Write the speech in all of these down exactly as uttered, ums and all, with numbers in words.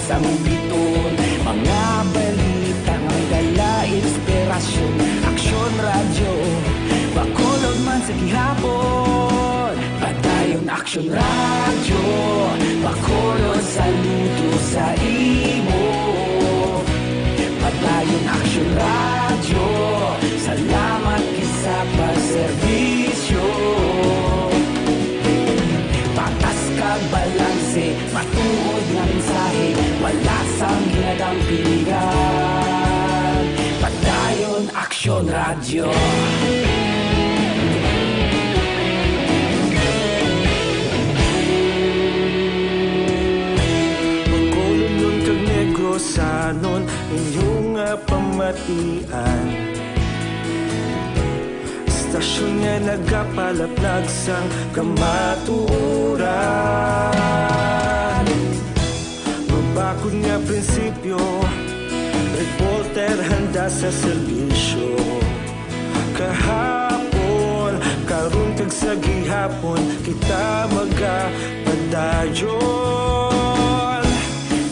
Sang biton, mga balita nga may dala inspirasyon. Aksyon Radyo, Bacolod man sa gihapon. Padayon Aksyon Radyo, Bacolod saludo sa imo. Padayon Aksyon Radyo, salamat gid sa pagserbisyo. Patas kag balanse, matuod nga mensahe, wala sang ginadampingan. Padayon Aksyon Radyo. Bacolodnon kag Negrosanon, inyo nga pamatian. Istasyon nga nagapalaplag sang kamatuoran. Mabakod nga prinsipyo, reporter handa sa serbisyo. Kahapon, karon kag sa gihapon, kita magapadayon.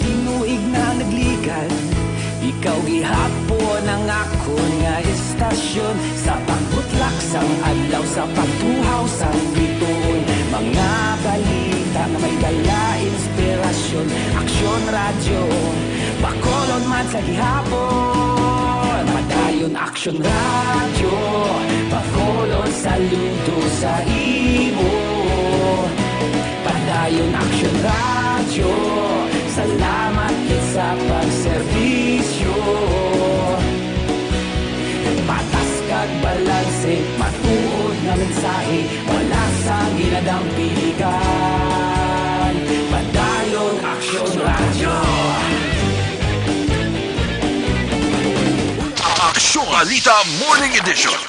Tinuig na nagligad, ikaw gihapon ang akon nga istasyon. Sa pagbutlak sang adlaw, sa pagtuhaw sang bituon, mga balita nga may dala inspirasyon. Aksyon Radyo, Bacolod man sa gihapon. Padayon Aksyon Radyo, Bacolod saludo sa imo. Padayon Aksyon Radyo, salamat gid sa pagserbisyo. Patas kag balanse, matuod nga mensahe, wala sang ginadampingan. Padayon Aksyon Radyo. Aksyon Balita Morning Edition.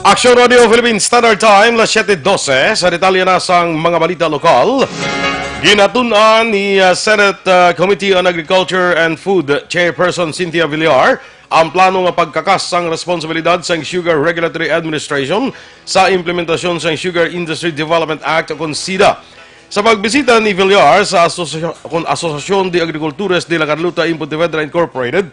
Aksyon Radio Philippine Standard Time, las siete doce. Sa detalye na sang mga balita lokal, ginatun-an ni, uh, Senate, uh, Committee on Agriculture and Food Chairperson Cynthia Villar ang plano nga pagkakas sang responsibilidad sang Sugar Regulatory Administration sa implementasyon sang Sugar Industry Development Act o kon SIDA. Sa pagbisita ni Villar sa asosasyon, kon Asociación de Agricultores de La Carlota in Pontevedra Incorporated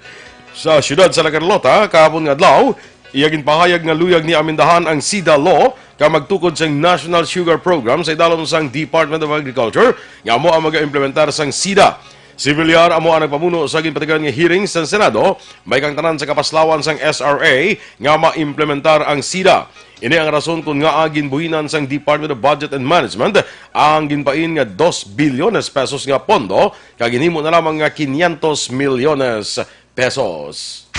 sa siyudad sa La Carlota kahapon nga adlaw, iya ginpahayag nga luyag ni amendahan ang SIDA law kag magtukod sang National Sugar Program sa idalom sang Department of Agriculture nga amo ang mag-implementar sang SIDA. Si Villar amo ang nagpamuno sa ginpatigayon nga hearing sa Senado, may kang tanan sa kapaslawan sang S R A nga maimplementar ang SIDA. Ini ang rason kon ngaa ginbuhinan sang Department of Budget and Management ang ginpain nga dos bilyones pesos nga pondo kag ginhimo na lamang nga quinientos milyones pesos.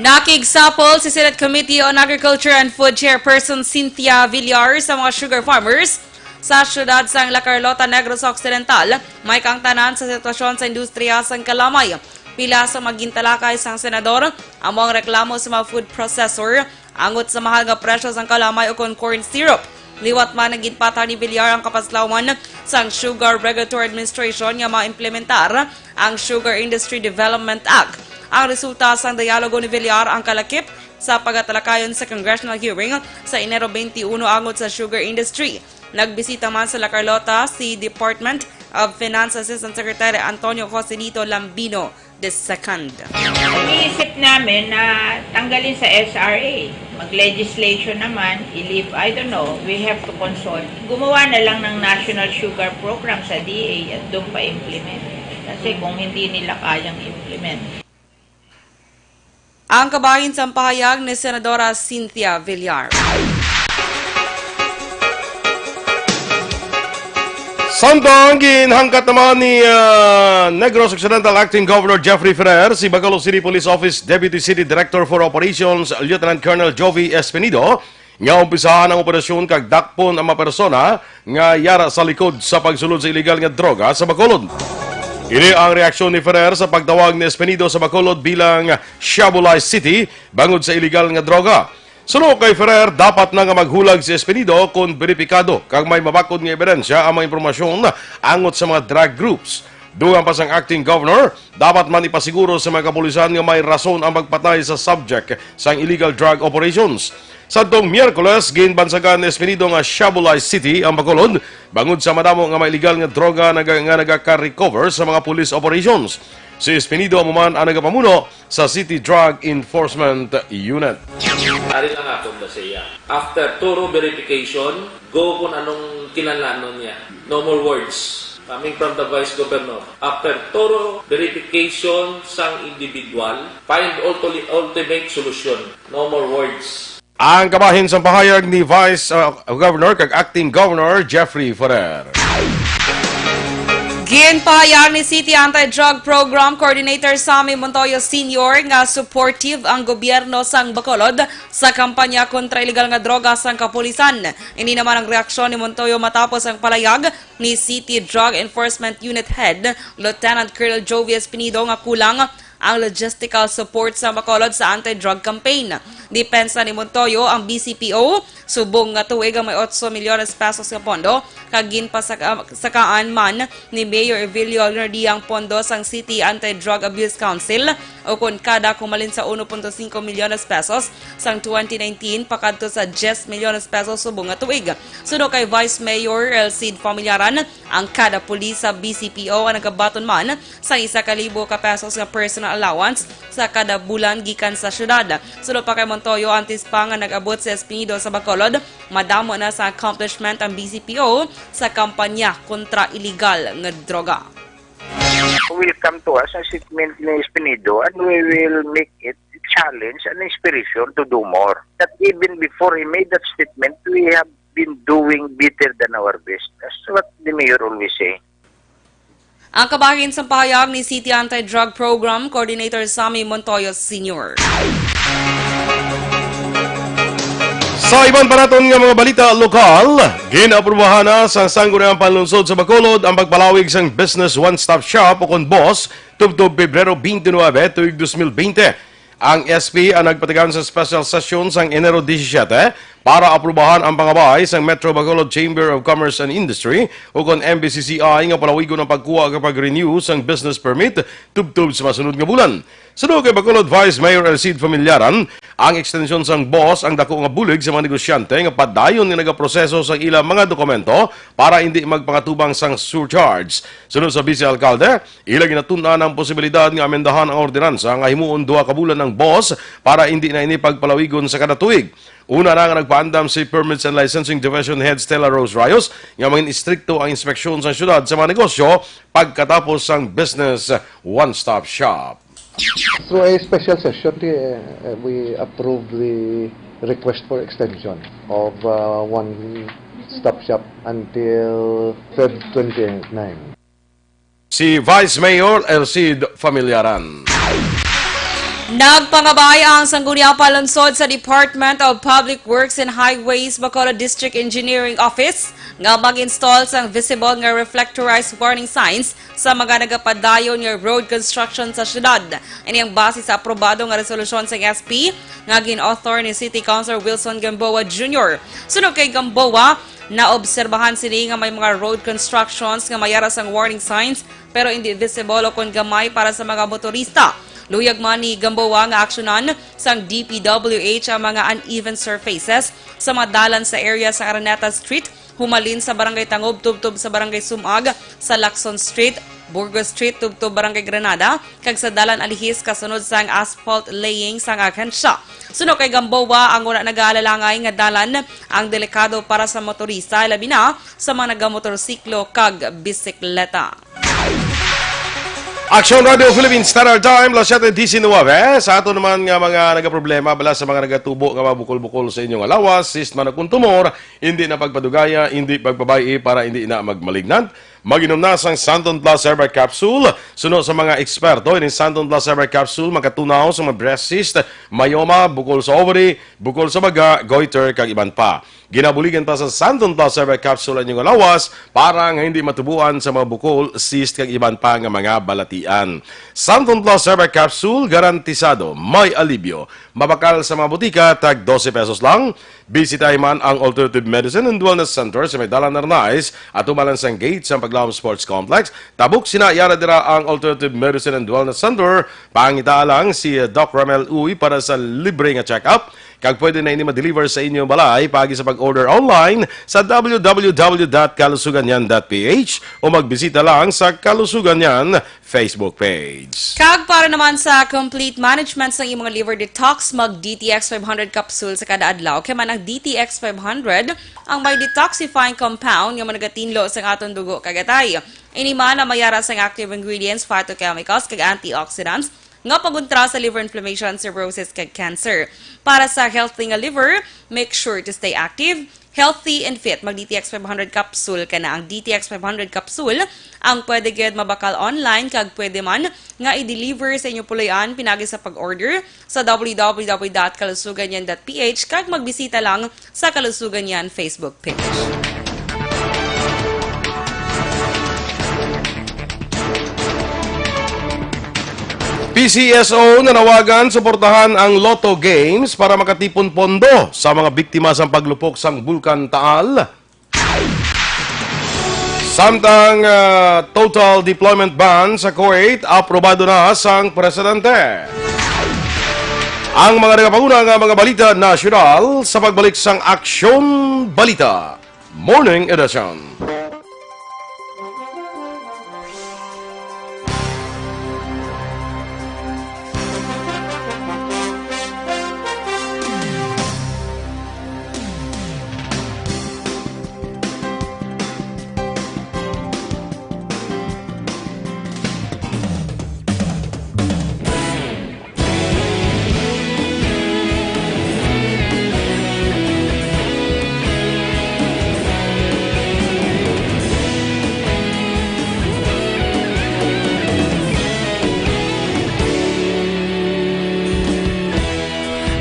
Nakigsapol si Senate Committee on Agriculture and Food Chairperson Cynthia Villar sa mga sugar farmers sa siyudad sang La Carlota, Negros Occidental. May kaangtanan sa sitwasyon sa industriya sang kalamay. Pila sa mga gintalakay sang senador amo ang reklamo sa mga food processor angot sa mahal nga presyo sang kalamay o kon corn syrup. Liwat man ang ginpatag ni Villar ang kapaslawan sang Sugar Regulatory Administration nga maimplementar ang Sugar Industry Development Act. Ang resulta sang dialogo ni Villar ang kalakip sa pagatalakayon sa congressional hearing sa Enero twenty-one angot sa sugar industry. Nagbisita man sa La Carlota si Department of Finance Assistant Secretary Antonio Joselito Lambino the second. Iniisip namin na tanggalin sa S R A. Mag-legislation naman, i-leave, I don't know, we have to consult. Gumawa na lang ng National Sugar Program sa D A at doon pa implement. Kasi kung hindi nila kayang implement. Ang kabahin sang pahayag ni Senadora Cynthia Villar. Samtang ginhangkat naman ni, ah, Negros Occidental Acting Governor Jeffrey Ferrer si Bacolod City Police Office Deputy City Director for Operations Lieutenant Colonel Jovi Espinido nga umpisahan ang operasyon kag dakpon ang mga persona nga yara sa likod sa pagsulod sa iligal nga droga sa Bacolod. Ini ang reaksyon ni Ferrer sa pagtawag ni Espinido sa Bacolod bilang Shabu Light City bangod sa iligal nga droga. Suno kay Ferrer, dapat na nga maghulag si Espinido kon beripikado kag may mabakod nga ebidensya ang mga impormasyon angot sa mga drug groups. Dugang pa sang acting governor, dapat man ipasiguro sa mga kapulisan nga may rason ang pagpatay sa subject sang illegal drug operations. Sadtong Miyerkules, ginbansagan ni Espinido nga Shabu Light City ang Bacolod bangod sa madamo nga mga illegal nga droga naga, nga nagaka-recover sa mga police operations. Si Espinido amo man ang nagapamuno sa City Drug Enforcement Unit. Ari lang akong basiya. After thorough verification, go kung anong kinalanon niya. No more words. Coming from the Vice Governor. After thorough verification sang individual, find ulti- ultimate solution. No more words. Ang kabahin sa pahayag ni Vice uh, Governor kag Acting Governor Jeffrey Ferrer. Ginpahayag ni City Anti-Drug Program Coordinator Sammy Montoyo Senior nga supportive ang gobyerno sang Bacolod sa kampanya kontra iligal nga droga sang kapulisan. Ini naman ang reaksyon ni Montoyo matapos ang palayag ni City Drug Enforcement Unit Head Lieutenant Colonel Jovi Espinido nga kulang ang logistical support sa Bacolod sa anti-drug campaign. Depensa ni Montoyo, ang B C P O subong nga tuig ang may otso milyones pesos nga pondo, kag ginpasakaan man ni Mayor Evilio Aguinaldia ang pondo sang City Anti-Drug Abuse Council, ukon kada kumalin sa uno punto singko milyones pesos sang twenty nineteen pakadto sa diyes milyones pesos subong nga tuig. Suno kay Vice Mayor Elcid Familiaran, ang kada pulis sa B C P O ang nagabaton man sa isa ka libo ka pesos nga personal allowance sa kada bulan gikan sa syudad. Suno pa kay Montoyo, antes pa nga nag-abot si Espinido sa Bacolod, madamo na sa accomplishment ang B C P O sa kampanya kontra iligal nga droga. Will come to us ang statement ni Espinido, and we will make it a challenge and inspiration to do more. That even before he made that statement, we have been doing better than our best. That's what the mayor always say. Ang kabahin sang pahayag ni City Anti-Drug Program Coordinator Sammy Montoyo Senior. Sa iban pa naton nga mga balita lokal, ginaaprubahan na sa Sangguniang Panlungsod sa Bacolod ang pagpalawig sang Business One Stop Shop o kon BOSS tubtob Pebrero twenty-nine, tuig dos mil bente. Ang S P ang nagpatigayon sa special session sang Enero disisiete para aprubahan ang pangabay sang Metro Bacolod Chamber of Commerce and Industry o kon M B C C I nga palawigon ang pagkuha kag pag-renew sang business permit tubtob sa masunod nga bulan. Suno kay Bacolod Vice Mayor Elcid Familiaran, ang ekstensyon sang BOSS ang daku nga bulig sa mga negosyante nga padayon nga nagaproseso sang ilang mga dokumento para hindi magpangatubang sang surcharge. Suno sa Vice Alcalde, ila ginatun-an ang posibilidad nga amendahan ang ordinansa nga himuon duha ka bulan ang BOSS para hindi na ini pagpalawigon sa kada tuig. Una na nga nagpaandam si Permits and Licensing Division Head Stella Rose Rayos nga mangin istrikto ang inspeksyon sa syudad sa mga negosyo pagkatapos sang Business One Stop Shop. Through a special session, the, uh, we approved the request for extension of uh, one stop shop until Feb twenty-nine. Si Vice Mayor Elcid Familiaran. Nagpangabay ang Sangguniang Panlungsod sa Department of Public Works and Highways Bacolod District Engineering Office nga mag-install sang visible nga reflectorized warning signs sa mga nagapadayon nga road construction sa syudad. Ini ang base sa aprobado nga resolusyon sang S P nga gin-author ni City Councilor Wilson Gamboa Junior. Suno kay Gamboa, naobserbahan sini nga may mga road constructions nga may ara sang warning signs pero hindi visible o kon gamay para sa mga motorista. Luyag man ni Gamboa nga aksyonan sang D P W H ang mga uneven surfaces sa mga dalan sa area sa Araneta Street, humalin sa Barangay Tangub tubtob sa Barangay Sumag, sa Lacson Street, Burgos Street tubtob Barangay Granada, kag sa Dalan Alihis kasunod sang asphalt laying sang ahensya. Suno kay Gamboa, ang wala nagaalalangay nga dalan ang delikado para sa motorista, labi na sa mga nagamotorsiklo kag bisikleta. Aksyon Radio Philippines Standard Time, las siete diecinueve. Sa ato naman nga mga nagaproblema, bala sa mga nagatubo nga mga bukol-bukol sa inyong lawas, cyst man o kon tumor, hindi na pagpadugaya, hindi pagpabay-i para hindi na magmalignant. Mag-inom na sang Santon Plus Herbal Capsule. Suno sa mga eksperto, ini Santon Plus Herbal Capsule makatunaw sa mga breast cyst, myoma, bukol sa ovary, bukol sa baga, goiter, kag iban pa. Ginabuligan ta sa Santon Plus Herbal Capsule ang inyong lawas para nga hindi matubuan sa mga bukol, cyst, kag iban pa nga mga balatian. Santon Plus Herbal Capsule, garantisado may alibyo. Mabakal sa mga butika, tag dose pesos lang. Bisitahi man ang Alternative Medicine and Wellness Center sa may Dalan Arnaiz, atubangan sang gate sa Paglaom Sports Complex. Tabok sina, yara dira ang Alternative Medicine and Wellness Center. Pangitaa lang si Doc Ramel Uy para sa libre nga check-up. Kag pwede na ini ma-deliver sa inyo balay paagi sa pag-order online sa w w w dot kalusugan yan dot p h o magbisita lang sa Kalusugan Yan Facebook page. Kag para naman sa complete management sang imong liver detox, mag D T X five hundred capsule sa kada adlaw. Kay man ang D T X five hundred ang may detoxifying compound nga managatindog sa aton dugo kag atay. Ini man ang may ara sang active ingredients, phytochemicals, kag antioxidants nga pagontra sa liver inflammation, cirrhosis, kag cancer. Para sa healthy nga liver, make sure to stay active, healthy, and fit. Mag D T X five hundred capsule ka na. Ang D T X five hundred capsule ang pwede gyud mabakal online kag pwede man nga i-deliver sa inyo puloy-an pinaagi sa pag-order sa w w w dot kalusugan yan dot p h kag magbisita lang sa Kalusugan Yan Facebook page. P C S O nanawagan suportahan ang Lotto Games para makatipon pondo sa mga biktima sang paglupok sang Bulkan Taal. Samtang, ah, total deployment ban sa Kuwait aprobado na sang presidente. Ang mga nagapanguna nga mga balita nasyonal sa pagbalik sang Aksyon Balita Morning Edition.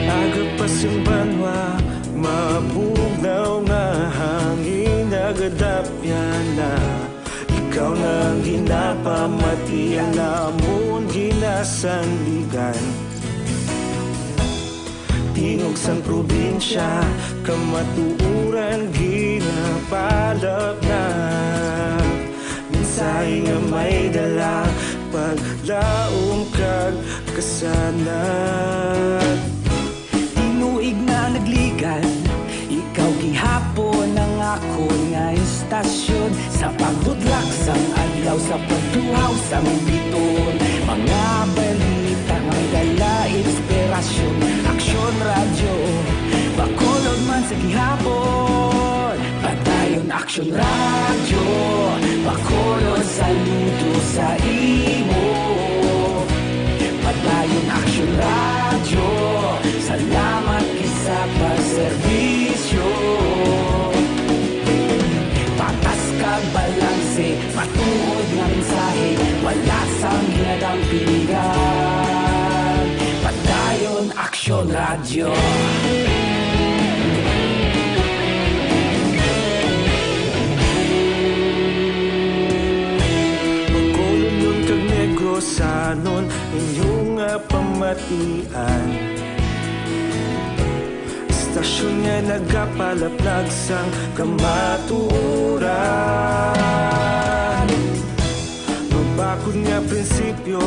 Agapas ang banwa, mabugnaw nga hangin, nagadapyan na. Ikaw na ang ginapamati, ang amon ginasandigan. Tingog sang probinsya, kamatuoran ginapalapnap. Mensahe nga may dala, paglaom kag kasanag. Tinuig na nagligad, ikaw gihapon ang akon nga istasyon. Sa pagbutlak sang adlaw, sa pagtuhaw sang bituon, mga balita nga may dala inspirasyon. Aksyon Radyo, Bacolod man sa gihapon. Padayon Aksyon Radyo, Bacolod, saludo sa imo. Padayon Aksyon Radyo, salamat gid sa pagserbisyo. Patas kag balanse, matuod nga mensahe, wala sang ginadampingan. Padayon Aksyon Radyo. Bacolod kag Negrosanon, inyo nga pamatian. Istasyon nga nagapalaplag sang kamatuoran. Mabakod nga prinsipyo,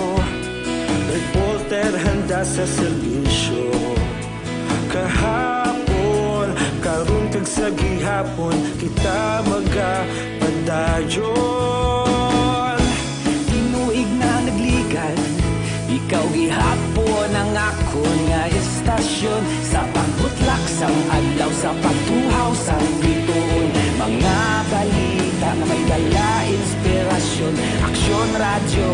reporter handa sa serbisyo. Kahapon, karon kag sa gihapon, kita magapadayon. Tinuig na nagligad, ikaw gihapon ang akon nga istasyon. Sa pagbutlak sang adlaw, sa pagtuhaw sang bituon, mga balita nga may dala inspirasyon. Aksyon Radyo,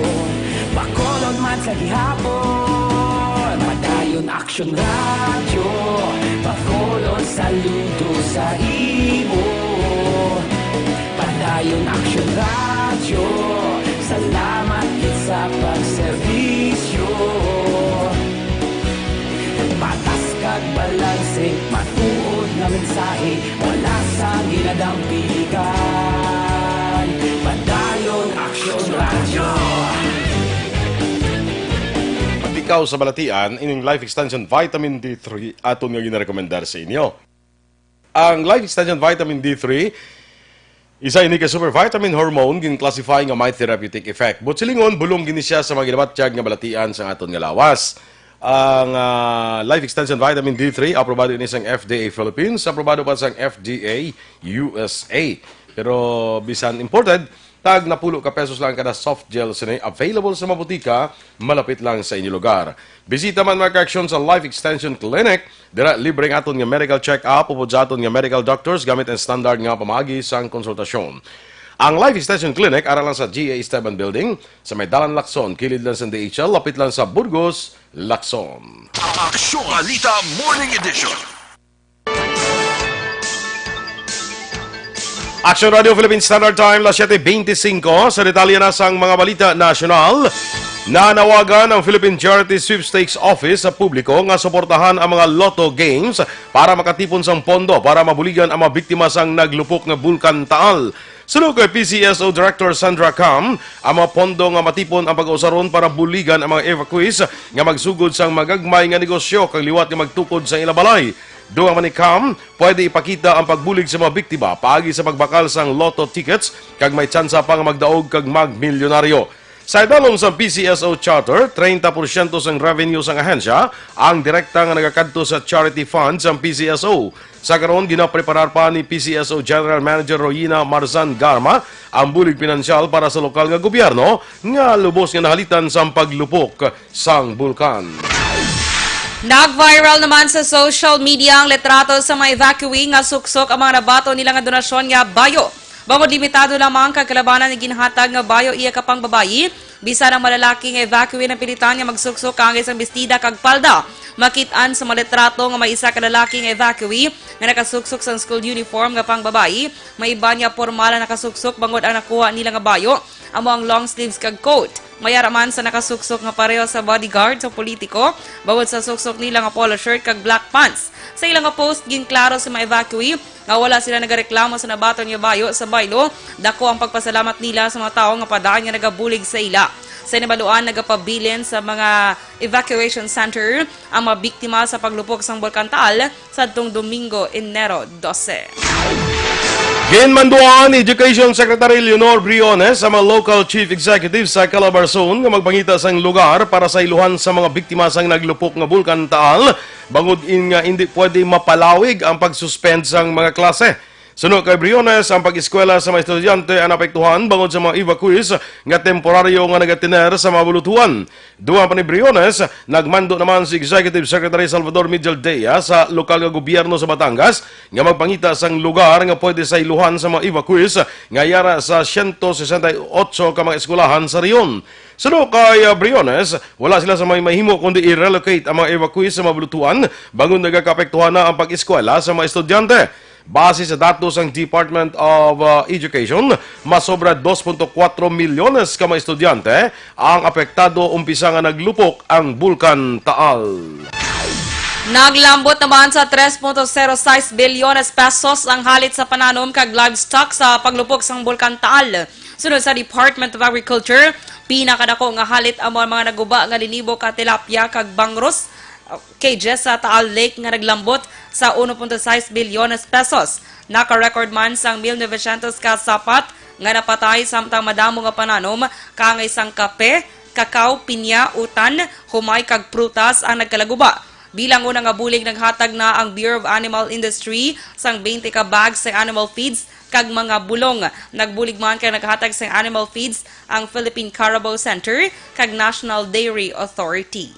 Bacolod man sa gihapon. Padayon Aksyon Radyo, Bacolod, saludo sa imo. Padayon Aksyon Radyo, salamat gid sa pagserbisyo. Patas kag balanse, matuod nga mensahe, wala sang ginadampigan. Padayon Aksyon Radyo. Pag ikaw sa balatian, ining Life Extension Vitamin D three aton nga ginarekomendar sa inyo. Ang Life Extension Vitamin D three, isa ini ka super vitamin hormone, gin-classify nga may therapeutic effect. Buot silingon, bulong gini siya sa mga ginabatyag nga balatian sa aton nga lawas. Ang, ah, Life Extension Vitamin D three, aprobado ini sang F D A Philippines, aprobado pa sang F D A U S A. Pero bisan imported, tag napulo ka pesos lang kada soft gel sini, available sa mga butika malapit lang sa inyo lugar. Bisita man, mga ka-aksyon, sa Life Extension Clinic. Dira libre ang aton nga medical check-up upod sa aton nga medical doctors gamit ang standard nga pamaagi sang konsultasyon. Ang Life Extension Clinic ara lang sa G A Esteban Building, sa may Dalan Lacson, kilid lang sa D H L, lapit lang sa Burgos, Lacson. Aksyon Balita Morning Edition. Action Radio Philippine Standard Time, las siete veinticinco. Sa detalye na sang mga balita nasyonal, nanawagan ang Philippine Charity Sweepstakes Office sa publiko nga suportahan ang mga Lotto Games para makatipon sang pondo para mabuligan ang mga biktima sang naglupok nga Bulkan Taal. Suno kay P C S O Director Sandra Cam, ang mga pondo nga matipon ang pag-usaron para buligan ang mga evacuees nga magsugod sang magagmay nga negosyo kag liwat nga magtukod sa ila balay. Dugang man ni Cam, pwede ipakita ang pagbulig sa mga biktima paagi sa pagbakal sang lotto tickets kag may tsansa pa nga magdaog kag magmilyonaryo. Sa idalom sang P C S O charter, treinta porsyento sang revenue sang ahensya ang direkta nga nagakadto sa charity fund sang P C S O. Sa karon, ginapreparar pa ni P C S O General Manager Royina Marzan Garma ang bulig pinansyal para sa lokal nga gobyerno nga lubos nga nahalitan sang paglupok sang bulkan. Nag-viral naman sa social media ang litrato sa mga evacuee nga suksok ang mga nabaton nila nga donasyon nga bayo. Bangod limitado lamang kag kalabanan nga ginhatag nga bayo iya ka pangbabayi, bisan ang malalaki nga evacuee napilitan nga magsuksok kaangay sang bestida kag palda. Makit-an sa mga litrato nga may isa ka lalaki nga evacuee nga nakasuksok sang school uniform nga pangbabayi, may iban nga pormal ang nakasuksok bangod ang nakuha nila nga bayo amo ang long sleeves kag coat. May ara man sa nakasuksok nga pareho sa bodyguard sa politiko, bangod sa suksok nila nga polo shirt kag black pants. Sa ila nga post, ginklaro sa mga evacuee nga wala sila nagareklamo sa nabaton nga bayo sa baylo. Dako ang pagpasalamat nila sa mga tawo nga padaan nga nagabulig sa ila. Sa nabaluan, nagapabilin sa mga evacuation center ang mga biktima sa paglupok sang Bulkan Taal sadtong Domingo, Enero dose. Ginmanduan ni Education Secretary Leonor Briones ang mga local chief executives sa Calabarzon nga magpangita sang lugar para sayluhan sa mga biktima sang naglupok nga Bulkan Taal, bangod in nga indi pwede mapalawig ang pag-suspend sang mga klase. Suno kay Briones, ang pag-eskwela sa mga estudyante ang naapektuhan bangod sa mga evacuees nga temporaryo nga nagatiner sa mga bulutuan. Dugang pa ni Briones, nagmando naman si Executive Secretary Salvador Mijaldea sa lokal nga gobyerno sa Batangas nga magpangita sang lugar nga pwede sayluhan sa mga evacuees nga yara sa siyento sesenta y otso ka mga eskwelahan sa rehiyon. Suno kay, ah, Briones, wala sila sa may mahimo kundi i-relocate ang mga evacuees sa mga bulutuan bangod nagakaapektuhan na ang pag-eskwela sa mga estudyante. Base sa datos sang Department of, uh, Education, masobra dos punto kuwatro milyones ka mga estudyante ang apektado umpisa nga naglupok ang Bulkan Taal. Naglambot naman sa tres punto zero sais bilyones pesos ang halit sa pananom kag livestock sa paglupok sang Bulkan Taal. Sunod sa Department of Agriculture, pinakadako nga halit amo ang mga naguba nga linibo ka tilapia kag bangros, uh, cages sa Taal Lake nga naglambot sa uno punto sais bilyones pesos. Naka-record man sang mil novecientos ka sapat nga napatay samtang madamo nga pananom kaangay sang kape, kakao, pinya, utan, humay kag prutas ang nagkalaguba. Bilang una nga bulig, naghatag na ang Bureau of Animal Industry sang twenty ka bags sa animal feeds kag mga bulong. Nagbulig man kag naghatag sang animal feeds ang Philippine Carabao Center kag National Dairy Authority.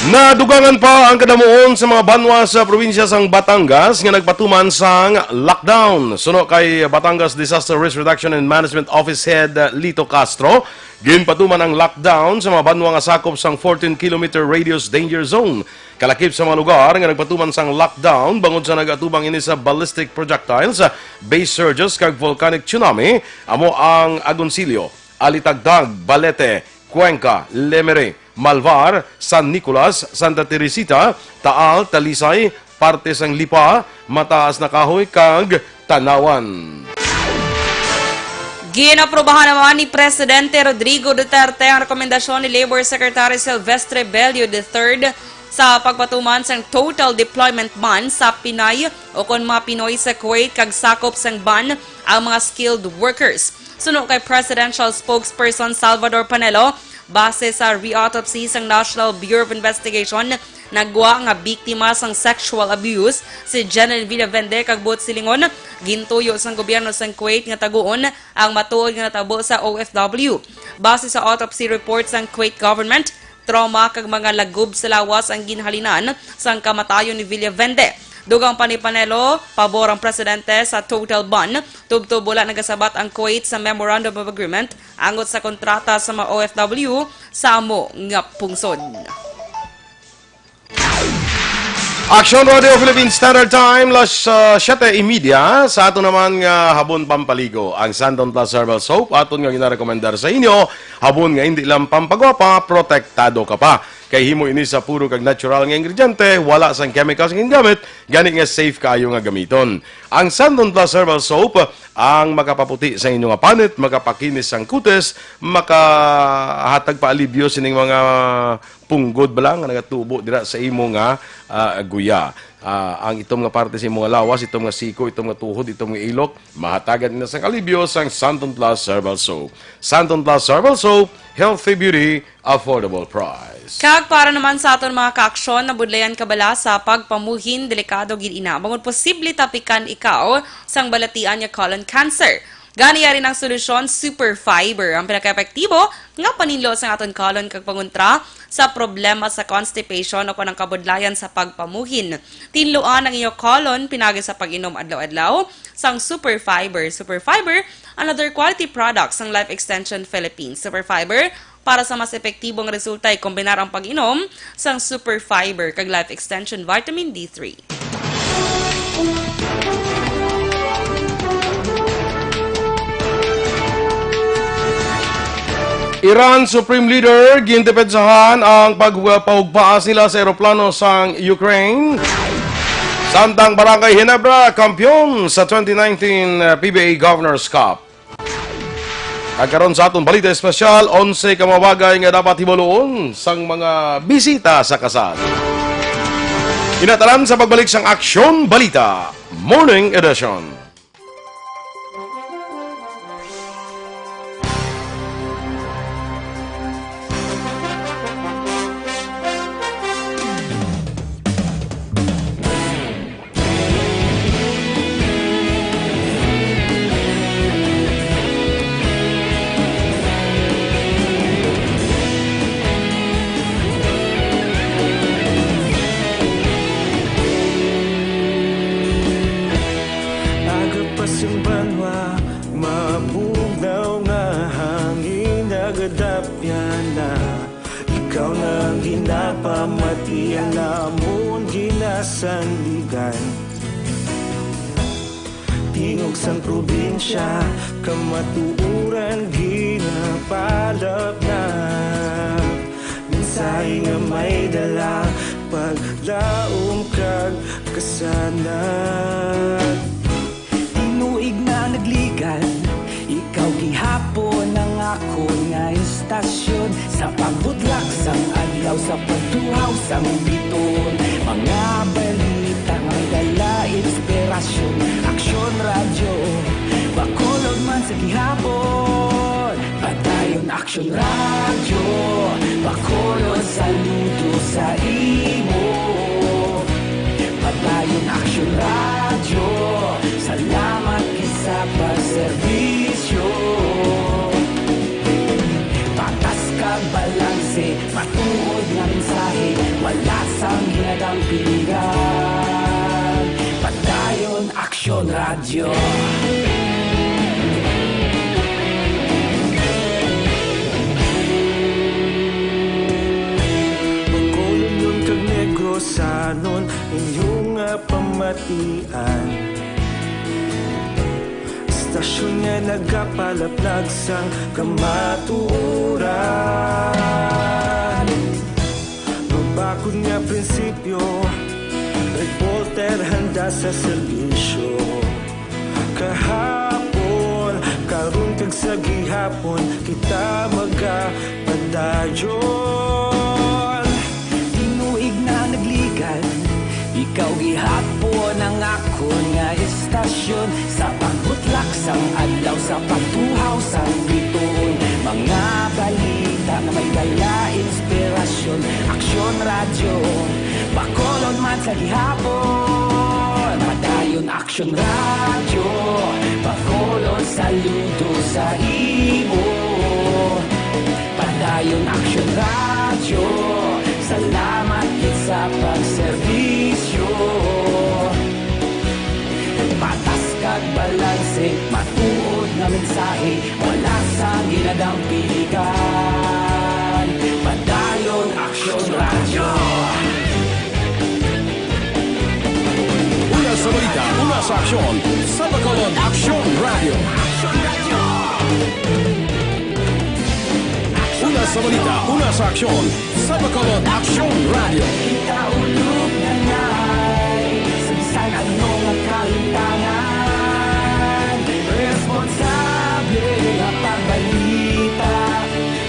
Nadugangan pa ang kadamuon sa mga banwa sa probinsya sang Batangas nga nagpatuman sang lockdown. Suno kay Batangas Disaster Risk Reduction and Management Office Head Lito Castro, ginpatuman ang lockdown sa mga banwa nga sakop sang fourteen kilometer radius danger zone. Kalakip sa mga lugar nga nagpatuman sang lockdown bangod sa nag-atubang ini sa ballistic projectiles, base surges kag volcanic tsunami, amo ang Agoncillo, Alitagdag, Balete, Cuenca, Lemery, Malvar, San Nicolas, Santa Teresita, Taal, Talisay, parte sang Lipa, Mataas na Kahoy, kag Tanawan. Ginaprobahan naman ni Presidente Rodrigo Duterte ang rekomendasyon ni Labor Secretary Silvestre Bello the third sa pagpatuman sang total deployment ban sa Pinay o kon mga Pinoy sa Kuwait kag sakop sang ban ang mga skilled workers. Suno kay Presidential Spokesperson Salvador Panelo, base sa re-autopsy sang National Bureau of Investigation, nagwa nga biktima sang sexual abuse si Jeneline Villavende kag buot silingon, gintuyo sang gobyerno sang Kuwait nga taguon ang matuod nga natabo sa O F W. Base sa autopsy report sang Kuwait government, trauma kag mga lagob sa lawas ang ginhalinan sang kamatayon ni Villavende. Dugang pa ni Panelo, pabor ang presidente sa total ban, tubtob wala nagasabat ang Kuwait sa Memorandum of Agreement angot sa kontrata sa mga O F W sa amo nga pungsod. Aksyon Radio Philippine Standard Time, las, ah, siyete y media. Sa ato naman nga habon pampaligo, ang Santon Plus Herbal Soap, aton nga ginarekomendar sa inyo, habon nga hindi lang pampagwapa, protektado ka pa. Kay himo ini sa puro kag natural nga ingrediente, wala sang chemicals nga gingamit, gani nga safe kaayo nga gamiton. Ang Santon Plus Herbal Soap, ang makapaputi sa inyo nga panit, makapakinis sang kutis, makahatag pa alibyo sining mga punggod bala nga nagatubo dira sa imo nga, ah, guya. Ah, ang itom nga parte sa imo nga lawas, itom nga siko, itom nga tuhod, itom nga ilok, mahatagan ina sang alibyo sang Santon Plus Herbal Soap. Santon Plus Herbal Soap, healthy beauty, affordable price. Kag para naman sa aton mga kaaksyon, nabudlayan ka bala sa pagpamuhin, delikado gid ina, bangod posible tapikan ikaw sang balatian nga colon cancer. Gani yari ang solusyon, Super Fiber, ang pinakaepektibo nga paninlo sang aton colon kag pangontra sa problema sa constipation o kon ang kabudlayan sa pagpamuhin. Tinluan ang iyo colon pinagi sa pag-inom adlaw-adlaw sang Super Fiber. Super Fiber, another quality product sang Life Extension Philippines. Super Fiber, para sa mas epektibong resulta, ikombinar ang pag-inom sang Super Fiber kag Life Extension Vitamin D three. Iran Supreme Leader, gindepensahan ang pagpahugpaas nila sa eroplano sang Ukraine. Samtang Barangay Ginebra, kampiyon sa twenty nineteen P B A Governor's Cup. Kag karon sa aton balita espesyal, onse ka mga bagay nga dapat hibaluon sang mga bisita sa kasal. Ina tanan sa pagbalik sang Aksyon Balita Morning Edition. Aga pa sing banwa, mabugnaw nga hangin nagadapyan na. Ikaw na ang ginapamatian namon ginasandigan. Tingog sang probinsya, kamatuoran ginapalapnap. Mensahe nga may dala, paglaom kag kasanag. Tinuig na nagligan, ikaw gihapon ang akon nga istasyon. Sa pagbutlak sang adlaw, sa pagtuhaw sang biton, mga balita nga dala inspirasyon. Aksyon Radyo, Bacolod man sa gihapon. Padayon Aksyon Radyo, Bacolod, saludo sa imo. Padayon Aksyon Radyo, salamat gid sa pagserbisyo. Patas kag balanse, matuod nga mensahe, wala sang ginadampingan. Padayon Aksyon Radyo. Bacolod kag Negrosanon, inyo nga pamatian. Istasyon nga nagapalaplag sang kamatuoran. Mabakod nga prinsipyo, reporter handa sa serbisyo. Kahapon, karon kag sa gihapon, kita magapadayon. Tinuig na nagligan, ikaw gihapon ang akon nga istasyon. Sa pagbutlak sang adlaw, Law sa pagtuhaw sa bituon, mga balita nga may dala inspirasyon. Aksyon Radyo, Bacolod man sa gihapon. Padayon Aksyon Radyo, Bacolod saludo sa imo. Padayon Aksyon Radyo, salamat gid sa pagserbisyo. Patas kag balanse, matuod nga mensahe, wala sang ginadampiligan. Padayon Aksyon Radyo. Una sa balita, una sa aksyon, sa Bacolod Aksyon Radyo. Una sa balita, una sa aksyon, sa Bacolod Aksyon Radyo. Kita ulog na ngay, sa bisan ano nga kalimtangan, responsable nga pagbalita,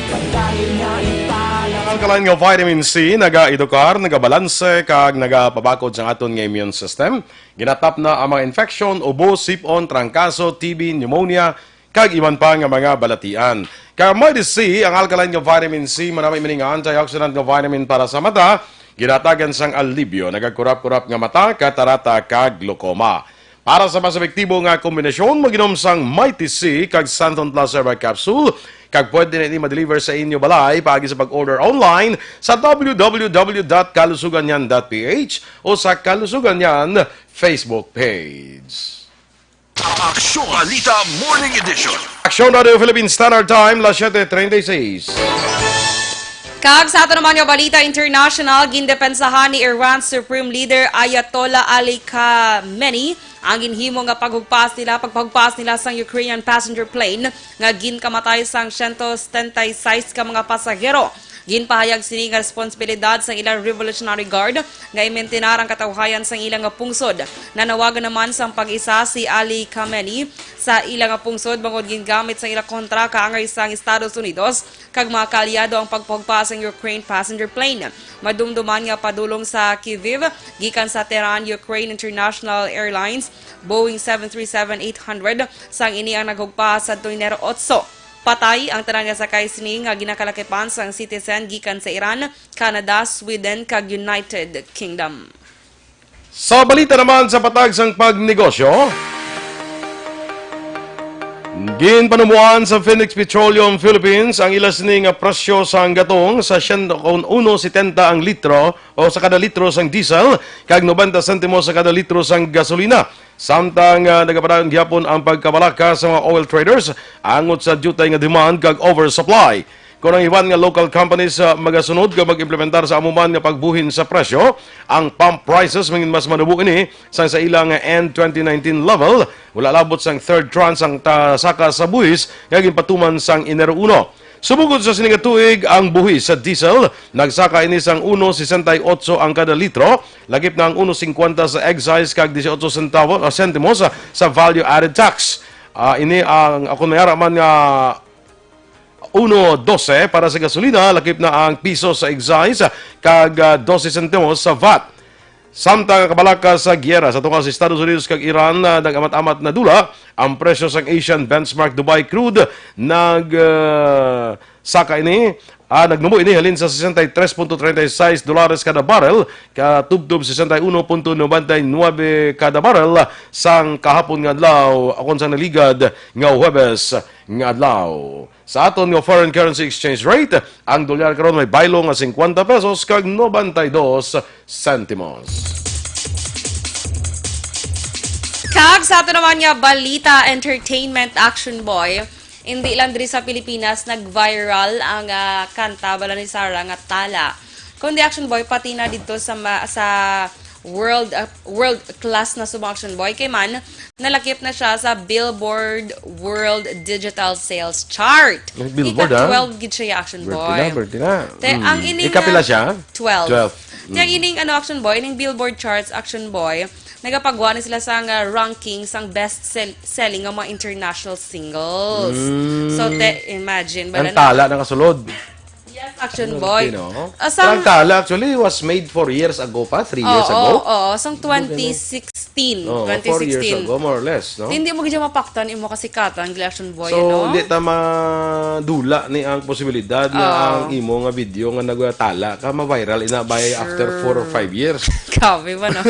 pagdali nga ipala. Alkaline nga vitamin C nagaedukar, nagabalanse, kag nagapabakod sang aton nga immune system. Ginatap na ang mga infection, ubo, sip-on, trangkaso, T B, pneumonia, kag iban pa nga mga balatian. Kay Mighty C, ang alkaline nga vitamin C, manami ini nga antioxidant nga vitamin para sa mata, ginatagan sang alibyo, nagakurap-kurap nga mata, katarata, kag glaucoma. Para sa mas epektibo nga kombinasyon, mag-inom sang Mighty C kag Santon Plus Herbal Capsule, kag pwede na ini ma-deliver sa inyo balay paagi sa pag-order online sa w w w dot kalusuganyan dot p h o sa Kalusuganyan Facebook page. Aksyon Balita Morning Edition. Aksyon Radio Philippine Standard Time, las siete treinta y seis. Kag sa ato naman nga balita international, gindepensahan ni Iran Supreme Leader Ayatollah Ali Khamenei ang ginhimo nga paghugpas nila, pagpahugpas nila sang Ukrainian passenger plane nga ginkamatay sang siyento setenta y seis ka mga pasahero. Ginpahayag sini nga responsibilidad sang ilang Revolutionary Guard nga imintinar ang katawhayan sang ila nga pungsod. Nanawagan naman sang pag-isa si Ali Khamenei sa ila nga pungsod bangod gingamit sang ila kontra kaangay sang Estados Unidos kag mga kaalyado ang pagpahugpas sang Ukraine passenger plane. Madumduman nga padulong sa Kyiv gikan sa Tehran Ukraine International Airlines Boeing seven three seven eight hundred, sang ini ang naghugpas sadto Enero otso. Patay ang tanan nga sakay sini nga ginakalakipan sang citizen gikan sa Iran, Canada, Sweden, kag United Kingdom. Sa balita naman sa patag sang pagnegosyo, ginpanumuan sa Phoenix Petroleum Philippines ang ila sini nga presyo sang gatong sa siyento uno setenta ang litro o sa kada litro sang diesel kag nobenta sentimos sa kada litro sang gasolina. Samtang, ah, nagapadayon gihapon ang pagkabalaka sa mga oil traders angot sa diutay nga demand kag oversupply. Kon ang iban nga local companies, ah, magasunod kag mag-implementar sa amo man nga pagbuhin sa presyo, ang pump prices mangin mas manubo ini sang sa ilang N twenty nineteen level, wala labot sang third tranche ang ta-, saka sa buhis nga ginpatuman sang Enero uno. Subong sa sini nga tuig, ang buhis sa diesel nagsaka ini sang uno sesenta y ocho ang kada litro, lakip na ang uno cincuenta sa excise kag dieciocho centavo, ah, sentimos sa, sa value added tax. Ah, ini ang, akon may ara man nga uno doce para sa gasolina, lakip na ang piso sa excise kag, ah, doce sentimos sa vat. Samtang kabalaka sa giyera sa tunga sa Estados Unidos kag Iran, ah, nag-amat-amat na dula ang presyo sang Asian benchmark Dubai crude. Nag, ah, saka ini, ah, nagnubo ini halin sa sesenta y tres punto treinta y seis dolares kada barrel, katubtob sesenta y uno punto noventa y nuebe kada barrel sang kahapon nga adlaw, akon sang naligad nga Huwebes nga adlaw. Sa aton nga foreign currency exchange rate, ang dolyar karon may baylo nga cincuenta pesos kag noventa y dos sentimos. Kag sa ato naman nga balita, entertainment, Action Boy, hindi lang diri sa Pilipinas nag-viral ang, ah, kanta bala ni Sarah nga Tala, kundi, Action Boy, pati na didto sa ma-, sa world, ah, world class na subong, Action Boy, kay man nalakip na siya sa Billboard World Digital Sales Chart. Nag-Billboard, ah? Ika-twelve gid siya, Action Boy. Birthday na, birthday na. Te, ang ining, ah, ikapila siya? Twelve. Twelve. Te, ang ining, ano, Action Boy, ining Billboard charts, Action Boy, nagapagwa na sila sa nga ranking sang best sell-, selling nga mga international singles. So, te, imagine, ang bala na Tala nakasulod. Yes, Action Boy. Ano, no? Ah, sang Pero ang Tala actually was made four years ago pa, three years Oo, ago. Oo, sang twenty sixteen. sixteen, Oh, four years twenty sixteen. ago, more or less, no? Hindi mo gid siya mapaktan imo kasikatan, Action Boy, So, no? hindi ta madula ni ang posibilidad nga Oo. ang imo nga video nga nagtala ka ma-viral ina by after Sure. four or five years. Grabe ba, no?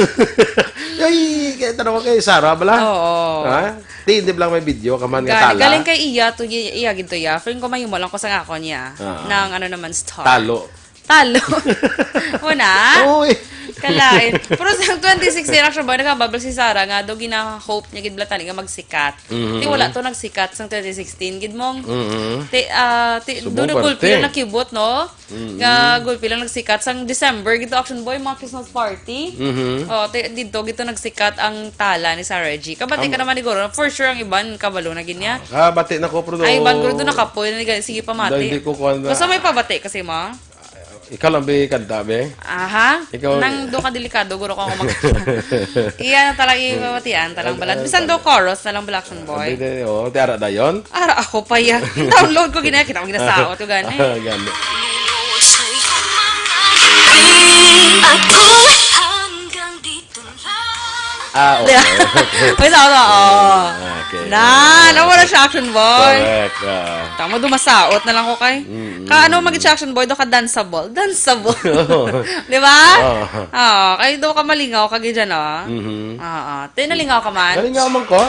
Ay, kaya tanong ko kay Sarah bala? Oo. Ha? Di, hindi lang may video ka man nga Gal-, tala. galing kay iya, to, iya, iya gid to, iya. Feeling ko mahimo lang ko sa ngako niya. Ah. Nang ano naman, star. Talo. Talo. Muna? Uy. Kalain. Pero sa twenty sixteen, Action Boy, nakababal si Sarah nga daw gina-hope niya gid bala tani nga magsikat. Mhm. Ti wala to nagsikat sa twenty sixteen. Gid mong, Mhm. ti, ah, ti, Subong doon na gulpi parte. lang nakibot, no? Mhm. Nga gulpi lang nagsikat. Sang December, gid to, Action Boy, mga Christmas party. Mhm. Oh, ti, dito, gid to nagsikat ang tala ni Sarah G. Kabati ka Am- naman, siguro. For sure, ang iban, kabalo na gid niya. Ah, kabati na ko, pero do- Ay, iban, guro, doon nakapoy na, sige, pamati. Hindi ko kuwan na. Basta may pabati kasi, ma. Ikaw lang, be, kanta, be? Aha. Ikaw, Nang eh. do ka delikado, guro, ko ako mag-, iya na talaga yung mamatian, talang balat. Bisan do chorus na lang, Black Sun Boy. Hindi, hindi, oh, ti ara dayon? Ara ako pa yan. Download ko, gina-, kita mo ginasaot ko, gani. Ah, gani. Ako hanggang dito lang. Ah, okay. May sa ako, oh. Ah, okay. Na, nawala siya, Action Boy. Correct, ah. Tama, dumasaot na lang ko kay. Mm, mm. Ka ano, mag-, Action Boy, do ka danceable. Danceable. Di ba? Oo. Oo, kay do ka malingaw ka gid dyan, oh. Mhm. Oo. Te, nalingaw ka man? Nalingaw man ko.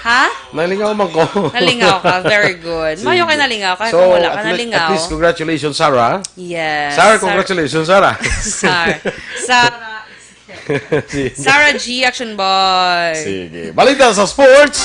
Ha? Nalingaw man ko. Nalingaw ka. Very good. Sige. Mayo kay nalingaw ka. So, Kung wala ka at le-, nalingaw. at least, congratulations, Sarah. Yes. Sarah, Sar-, congratulations, Sarah. Sar-, Sarah. Sige. Sarah G, Action Boy. Sige. Balita sa sports.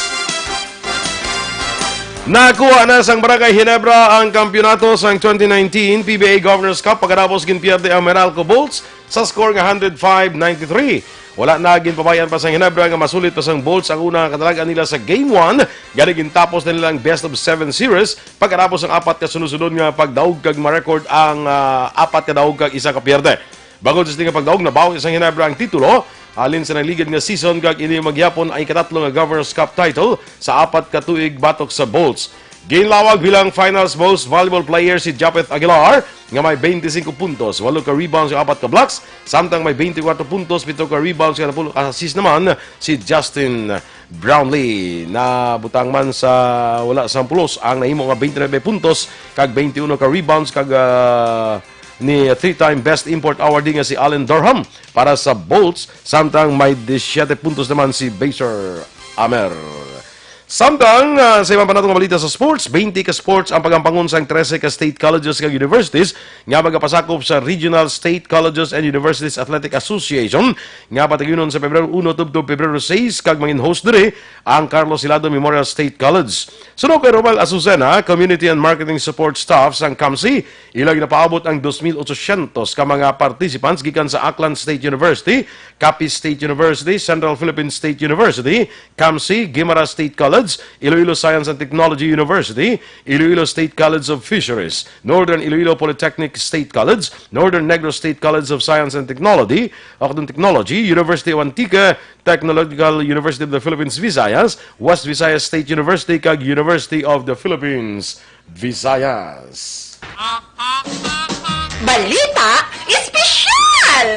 Nakuha na sang Barangay Ginebra ang kampiyonato sang twenty nineteen P B A Governor's Cup pagkatapos ginpierde ang Meralco Bolts sa score nga hundred five ninety-three. Wala na ginpabayan pa sang Ginebra nga masulit pa sang Bolts ang una nga kadalag-an nila sa Game one, gani gintapos na nila ang best of seven series pagkatapos ang apat ka sunod-sunod nga pagdaog kag ma-record ang, ah, apat ka daog kag isa ka pierde. Bangod sa sini nga pagdaog, nabawi sang Ginebra ang titulo halin sa nagligad nga season, kag ini man gihapon ang ikatatlo nga Governor's Cup title sa apat ka tuig batok sa Bolts. Ginlawag bilang Finals Most Valuable Player si Japeth Aguilar, nga may twenty-five puntos, walo ka rebounds, ug apat ka blocks, samtang may twenty-four puntos, pito ka rebounds, ug napulo ka assist naman si Justin Brownlee. Nabutang man sa wala sang pulos ang nahimo nga twenty-nine puntos kag twenty-uno ka rebounds kag, ah, ni three-time Best Import Awardee nga si Allen Durham para sa Bolts, samtang may disisiete puntos naman si Baser Amer. Samtang, ah, sa iban pa nato nga balita sa sports, twenty ka sports ang pagampangon sang trese ka state colleges kag universities nga magapasakop sa Regional State Colleges and Universities Athletic Association nga patagyunon sa Pebrero uno tubtob Pebrero sais, kag mangin-host diri ang Carlos Hilado Memorial State College. Suno kay Romel Azucena, Community and Marketing Support Staff sang CAMSI, ila ginapaabot ang dos mil ochocientos ka mga participants gikan sa Aklan State University, Capiz State University, Central Philippine State University, CAMSI, Guimaras State College, Iloilo Science and Technology University, Iloilo State College of Fisheries, Northern Iloilo Polytechnic State College, Northern Negros State College of Science and Technology, Octon Technology, University of Antique, Technological University of the Philippines, Visayas, West Visayas State University, kag University of the Philippines, Visayas. Balita Espesyal!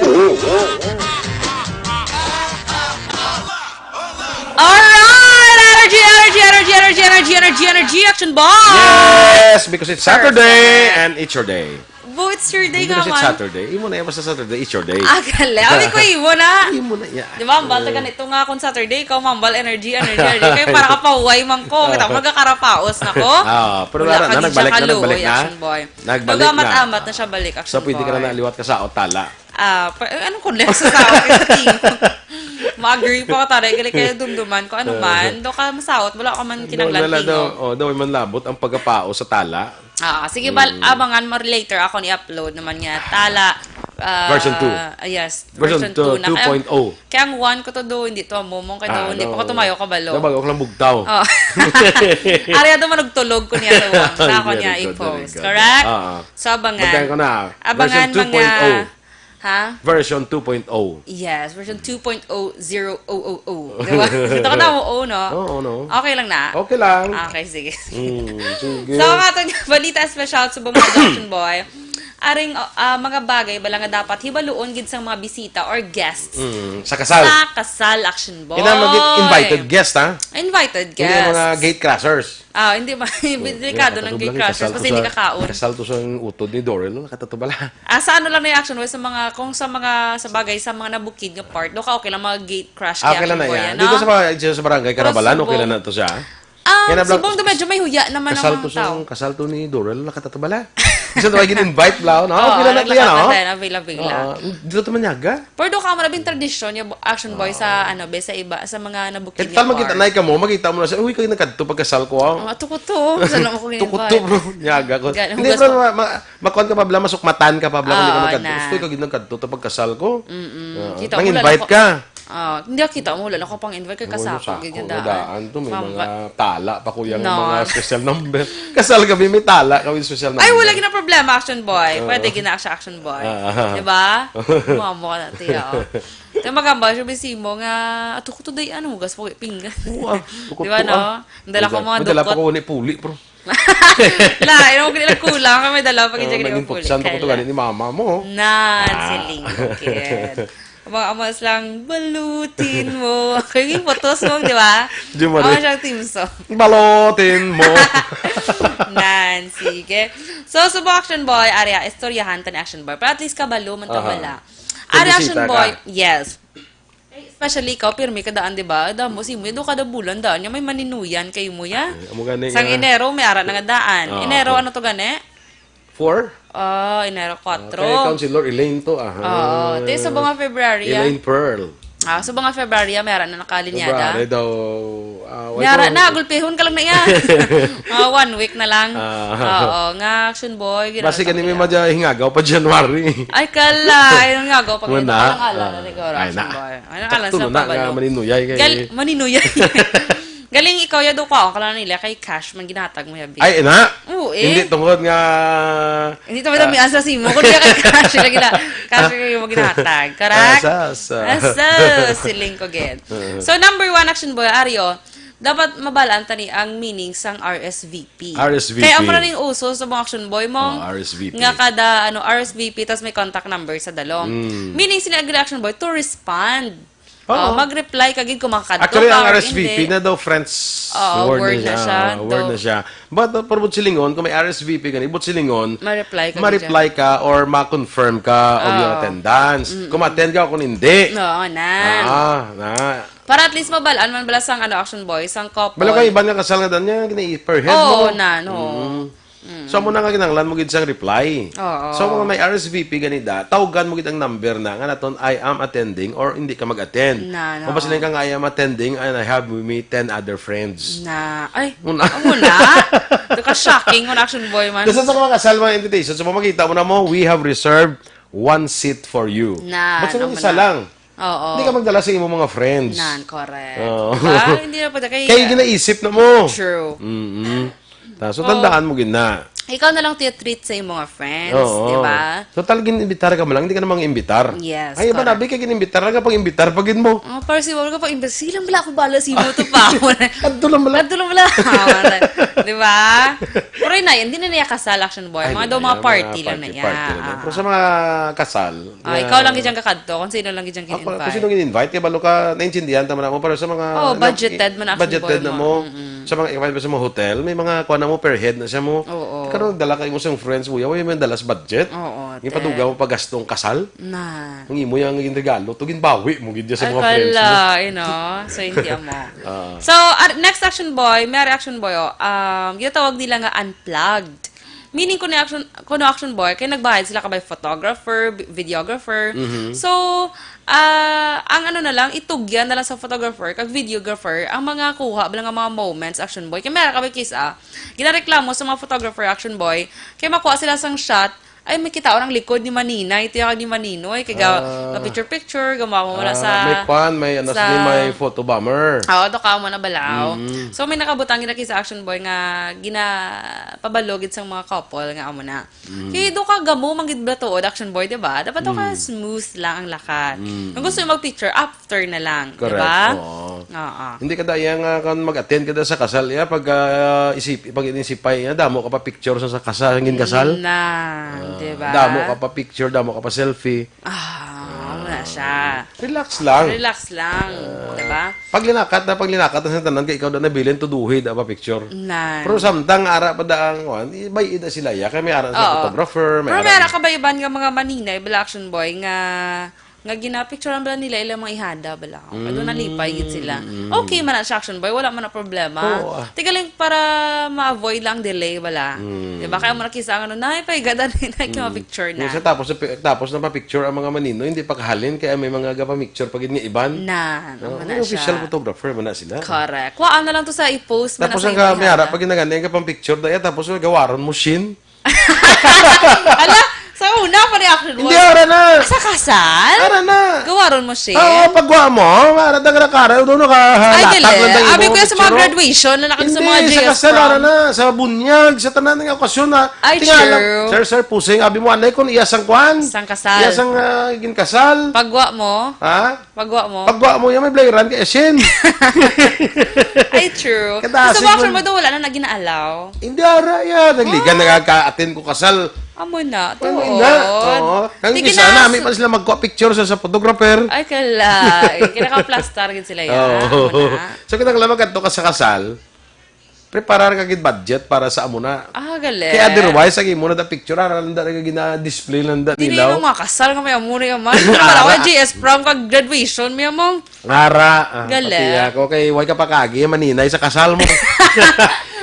Alright! Energy, energy, energy, energy, energy, energy, energy, Action Boy! Yes, because it's Saturday Perfect. and it's your day. Bo, it's your day Hindi nga kasi man. Saturday. Imo na yan, basta Saturday, it's your day. Ah, kala. Abi ko, imo na. Imo na yan. Di ba, ang bata Eh. ganito nga kung Saturday, ikaw, mambal, energy, energy, energy. Kaya para ka pahuway man ko. Kita mo, nagkakarapaos na ko. Ah, pero Wala na, ka na, din siya nagbalik na, kaluoy, nagbalik na. Action Boy. Nagbalik na. Nag-amat-amat na siya balik, Action So, pwede ka na Boy. naliwat ka sa otala. Ah, pa, eh, anong kunlek sa sao ka sa tingog? Ma-agree pa ka, taray. Gali kayo dumduman ko, ano Ah. man. Do ka masaot, wala ka man Daw, kinanglan wala daw, tingog. oh, daw, may manlabot ang pagkapao sa tala. Ah, sige, bal-, Mm. abangan mo later ako ni-upload naman nga. Tala, ah, Version two. ah, yes, Version version two two na. Kaya, two point oh. kaya ang one ko to do, hindi to, mumong kay Ah, do, hindi pa ko no. tumayo kabalo. Nabag, ako lang bugtaw. Oh. Ari ato manugtulog ko niya to, ang nako Very niya good, very i-post. good. Correct? Ah, ah. So, abangan. Bantay ko na. Abangan Version mga two point oh. Ha? Version two point oh. Yes, version two point oh zero oh oh oh. Di ba? Ito ka na, oo, no? Oo, no? Okay lang na? Okay lang. Okay, sige. Mm, sige. So, ang aton balita special sa Bumag Action Boy. Aring, ah, mga bagay bala nga dapat hibaluon gid sang mga bisita or guests Mm, sa kasal. Sa kasal, Action Boy. Kailangan mag-invited guest, ha? Invited guests. Hindi yung mga gate crashers. Ah, hindi ba? Delikado ng gate crashers kasi hindi kakaon. Kasal to sa utod ni Dorel, no? Nakatato bala. Ah, sa ano lang na yung Action Boy, sa mga, kung sa mga, sa bagay, sa mga nabukid nga part, do ka okay lang mga gate crash. Ah, okay lang na yan. Dito sa, mga, sa barangay Karabalan, okay lang na to siya. Ah, Kaya na blang- subong do medyo may huya naman ang Kasal mga to sa tao. kasal to ni Doral, nakatatubala. Isa to ay gin-invite bla, no? Oo, Pila na to yan, no? naglakat-lakat na, pila-pila. Oo. Dito to man yaga. Pero do ka mo na bin tradisyon yung action boy sa, ano, be, sa iba, sa mga nabukid Kaya nga tal makita part. na ka mo, makita mo na siya, uy, kayo nagkadto pagkasal ko, ah. Ah, tukuto. Sa namo ko Tukuto, gin-invite. bro. Nyaga ko. Gan-, Hindi, hugas bro, ko. ma, ma, makuan ka pa bla, masukmatan ka pa bla, kung di ka Oo, nagkadto. na. Uy, kayo nagkadto to pagkasal ko. Mm-mm. Ah, Kita mo, nang-invite wala ka. Ah, hindi kita mo, wala na ko pang invite kay kasako gid yung daan. Daan to, may mga tala pa ko yung mga special number. Kasal kami, may tala kami special number. Ay, wala gina problema, action boy. Pwede gina siya, action boy. Ah, ah. Di ba? Mamo ka na, tiya, oh. Kaya magamba siya, bisimo nga, ato ko today, ano, hugas po, pinggan. Di ba, no? Ang dala ko mga dukot. Dala pa ko ni puli, bro. La, ino ko nila kulang kami dala pag ijag ni puli. Naging putsan pa ko to gani ni mama mo. Nan, siling ko kid. Mga amas lang, balutin mo. Kayo yung putos mo, di ba? Di mo rin. Ang siyang team song. Balutin mo. Nan, sige. So, subong action boy, area, istoryahan ta ni action boy. Pero at least kabalo man kabala. Ari action boy, yes. Especially ikaw, pirmi ka daan, di ba? Damo si mo, do kada bulan daan niya, may maninuyan kayo mo ya. Ay, amo gani Sang nga. Enero, may ara na nga daan. Ah, Enero, okay. Ano to gani? Four? Ah, Enero Ah, kwatro. Kay Councilor Elaine to, ah. Oo, te, sa mga February, ah. Elaine Pearl. Ah, sa mga February, ah, may ara na nakalinyada. February daw, Ah, wait, Yara oh. Na, gulpihon ka lang na iya. Ah, one week na lang. Ah. Oo, nga action boy, gina- Basi gani may madya hingagaw pa January. Ay, kala, ay, hingagaw pa. Wala. Ang ala na, Ah. Ay, action na. Boy. Ay, nakala Sakto sa na nga pabalo. Maninuyay kay Gal-, maninuyay. Galing ikaw, yado ka, oh, kala nila kay cash man ginatag mo, yabi. Ay, ina? Oo, eh. Hindi tungod nga Hindi to madami Ah. Ang sa simo. Kung di ka kay cash, lagi na. Cash yung mo ginatag. Correct? Asa, asa. Asa, siling ko, gid. Uh-huh. So, number one, action boy, Ario, dapat mabalaan tani ang meaning sang R S V P. R S V P. Kaya ang maraming uso sa mga action boy mo, Oh, R S V P. Nga kada ano, R S V P, tas may contact number sa dalom. Mm. Meaning, sila ang action boy, to respond. Oo. Oh, mag-reply ka gid kung makakadto Actually, ka ang or R S V P hindi. Na daw friends Oo, word word na na siya, siya, word daw. Na siya. But uh, pero but silingon, kung may R S V P ka, but silingon, Ma-reply ka ma-reply gid ka or ma-confirm ka of your Oo. Attendance. Mm-mm. Kung attend ka o kung hindi. Oo, na. Ah, na. Para at least mabalaan man bala sang ano, action boy, sang couple. Bala ka iban nga kasal nga dan niya, gini per head Oo, mo. Na, no. Mm. Mm. So, amo na nga kinahanglan mo gid sang reply. Oo. So, mga may R S V P ganida, tawgan mo gid ang number na nga naton, "I am attending," or hindi ka mag-attend. Na, na. Mapasiling ka nga, "I am attending and I have with me ten other friends." Na, ay, Muna. Amo na? Ito ka shocking, mo na action boy man. Kasi sa mga kasal, mga invitation, so makita mo na mo, "We have reserved one seat for you." Na, But sa amo isa na. Lang, Oo. Hindi ka magdala sa imo mga friends. Nan, correct. Oo. Diba? Hindi na pwede kay Kaya ginaisip na mo. True. Mm-mm. Ta, so, tandaan mo gid na. Ikaw na lang tiyatreat sa imong mga friends, Oo. Di ba? So, talagang imbitar ka mo lang, hindi ka na mang imbitar. Yes, Ay, iba na, correct. Bi, kay ginimbitar lang ka pag imbitar pa gid mo. Oh, pero si Wal ka pag imbitar, silang bala ako bala si mo to pa. Kadto lang bala. Kadto lang bala. Di ba? Pero yun na, hindi na niya kasal, action boy. Ay, Mga hindi daw na, mga mga party lang na party, yan. Party lang yan. Ah. Pero sa mga kasal, Ah, ikaw lang gid ang kakadto, kung sino lang gid ang Ako, kung sino gin-invite. Gin-invite, kay balo ka, naintindihan ta man mo, pero sa mga, Oh, ano, budgeted man actually, budgeted boy, na mo. Mo. Mm-mm. Sa mga, sa mga hotel, may mga kuha na mo per head na siya mo. Oo. Karon, dala ka imo sa friends mo, yawa, may dalas budget. Oo, Yung te. Paduga mo pagastong kasal. Na. Ang imo yang gin regalo, to ginbawi mo gid sa Ay, mga friends mo. Kala, you know, so hindi mo. Ah. So, ar- next action boy, may action boy, oh, um, ginatawag nila nga unplugged. Meaning, kuno action, kuno action boy, kay nagbayad sila kabay photographer, vi- videographer. Mhm. So, ah, ang ano na lang, itugyan na lang sa photographer, kag videographer, ang mga kuha, bala nga mga moments, action boy. Kay meron kabay case, ah, ginareklamo sa mga photographer, action boy, kay makuha sila sang shot, ay, may kita orang likod ni Maninay, tiya ni Maninoy, kay ga, Ah. ga picture-picture, gamawa mo na Ah, sa, may kwan, may ano, sa may photo bomber. Oo, to ka mo na balaw. Mm. So, may nakabutang gina sa action boy nga gina pabalugid sang mga couple nga amo na. Mm. Kay do ka gamo man gid ba tuod, action boy, di ba? Dapat do ka Mm. smooth lang ang lakat. Mm. Kung gusto mo mag-picture, after na lang, di Correct. Ba? Oo. Oo. Hindi ka daya nga kan mag-attend ka da sa kasal, ya, pag, ah, isip, pag inisipay, ya, damo ka pa picture sa, sa kasal, ang kasal. Na, Ah, di ba? Damo ka pa picture, damo ka pa selfie. Ah, wala siya. Relax lang. Relax lang, Ah, di ba? Paglinakat na, paglinakat na sa tanan, kay ikaw na nabilin, tuduhi, da pa picture. Na. Pero samtang ara pa da ang, kuwan, i-, may ida sila, ya, kay may ara sa Oo. photographer, may Pero ara may ara na. ka ba iban nga mga maninay, bala, action boy, nga, nga ginapicturean bala nila ilang mga ihada, bala? Kay doon nalipay gid sila. Mm. Okay man na siya, action boy, wala man na problema. Oo, ah. Tigaling para ma-avoid lang delay, bala? Mm. Di ba? Kaya mo nakisa ang ano, "Nay, paigadan na, nay, kaya Mm. picture na." Minsan tapos na pi-, tapos na pa-picture ang mga manino, hindi pa kahalin, kaya may mga gapa-picture pa gid nga iban. Na, Oo, naman na may official siya. photographer man na sila. Correct. Kuhaan na lang to sa i-post mo na Tapos sa ang iyong ka-, may ara ihada. pa ginagani, ang kapang-picture, daya, tapos gawaron mo, shin. Ala, sa una pa reaction mo. Hindi, ara na. Sa kasal? Ara na. Gawaron mo siya? Oo, pagwa mo, ara, dagra ka, ara, doon ka, Ay, halatag dali. lang tayo Abi mo, ko yan sa mga picture. graduation, na nakita sa Hindi, mga sa J S kasal, prom. ara na. Sa bunyag, sa tanan nga okasyon na. Ay, Tingala, true. Sir, sir, pusing, abi mo, anay, kung iya sang kwan? Sang kasal. Iya sang, ah, ginkasal? Pagwa mo? Ha? Pagwa mo? Pagwa mo, yan may blayeran kay Asin. Ay, true. Kadasig Sa bakit man. mo daw wala na naging naalaw? Hindi, ara, ya. Nagligan, Ah. nagka-attend ko kasal. Amo na, Ano tuod. na? Oo. Ang Sige isa na, na, may s- pa sila magkuha picture sa, sa photographer. Ay, kala. Eh, kinaka-plastar gid sila, ya. Oo. Amo na. So, kinahanglan magkadto ka sa kasal, preparar ka gid budget para sa amo na. Ah, gali. Kay otherwise, ang imo na da picture, ara lang da gina-display lang da Di na nilaw. yung mga kasal nga may amo na yung man. Ara. Para G S prom kag graduation, may amo. Ara, ah, Gali. pati ako, kay way ka pa kagi, maninay sa kasal mo.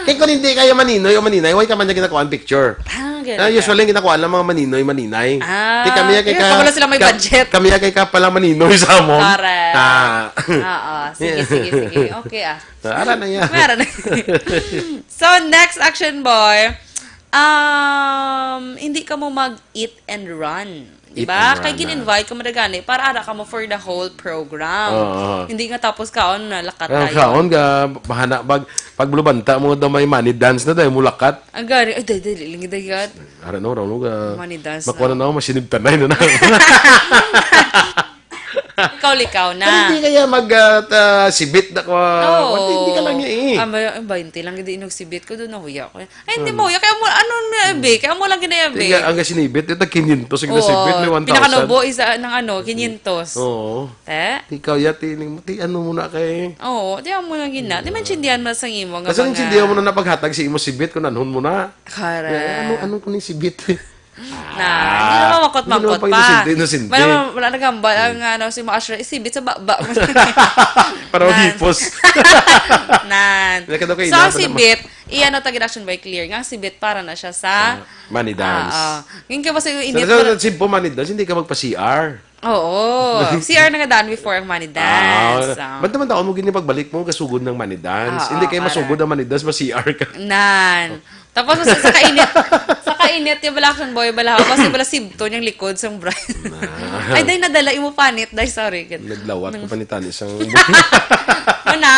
Kay kung hindi kayo maninoy o maninay, way ka man niya ginakuhaan picture. Ah, gali Ah, ka. usually, ang ginakuhaan lang mga maninoy, maninay. Ah, Kay kami, kay yun, ka, pag wala sila may ka-, budget. kami, kay ka pala maninoy sa amon. Correct. Ah. Oo, sige, sige, sige. Okay, ah. Ara na yan. Meron na. So, next action, boy. Um, hindi ka mo mag-eat and run. Di Eat ba? and Kay run, gin-invite ka mo na gani para ara ka mo for the whole program. Oo. Hindi nga tapos kaon na lakat Ang tayo. kaon ka, bahana, pag, pag bulubanta mo daw may money dance na dahil mulakat. Ang gari, ay, dali, dali, lang, dali, dali. Ara no, raw no, ka. Money dance Makuha na. na na, masinibtanay na na. Likaw-likaw na. Pero hindi kaya mag, ah, ta-, sibit na ko, ah, Oo. hindi ka lang niya eh. Ah, may, ang bainte lang, hindi inog sibit ko, doon nahuya ko. Ay, hindi Hmm. mo, ya, kaya mo, ano na, be? Kaya mo lang ginayabi. Tiga, ang sinibit, ito, quinientos ang Oo, sinibit, may one thousand. pinakanubo, isa ng ano, quinientos. Oo. Eh? Ikaw, ya, ti, ti, ano mo na kay Oo, di mo lang gina. Di man sindihan mo sa imo nga Kasi mga sindihan mo na napaghatag sa imo sibit kung anhon mo na. Correct. Eh, ano, ano ko ni sibit? Na, hindi Ah, naman makot-makot hindi naman pa pa. inosente, inosente. Wala, wala nagambal ang, Hmm. ano, si Ma'am Ashra, isibit sa baba. Para Nan. hipos. Nan. Nagkano kayo So, na ang pa naman? sibit, i-ano ta gid action by clear, nga ang sibit para na siya sa Ah, money dance. Ah, ah. Yung kaya kasi So, init so, para simple money dance, hindi ka magpa-C R. Oo. C R na nga daan before ang money dance. Ah, So. ba't naman taon mo gini pagbalik mo, kasugod ng money dance? Ah, Hindi ah, kayo para masugod ang money dance, ma-C R ka. Nan. Tapos sa, sa kainit, sa kainit, yung bala action boy, bala, kasi bala sibto niyang likod, sang bright. Ah. Ay, day, nadala, imo panit, day, sorry. Gid. Naglawat ko Nang pa ni Tani sang Mana?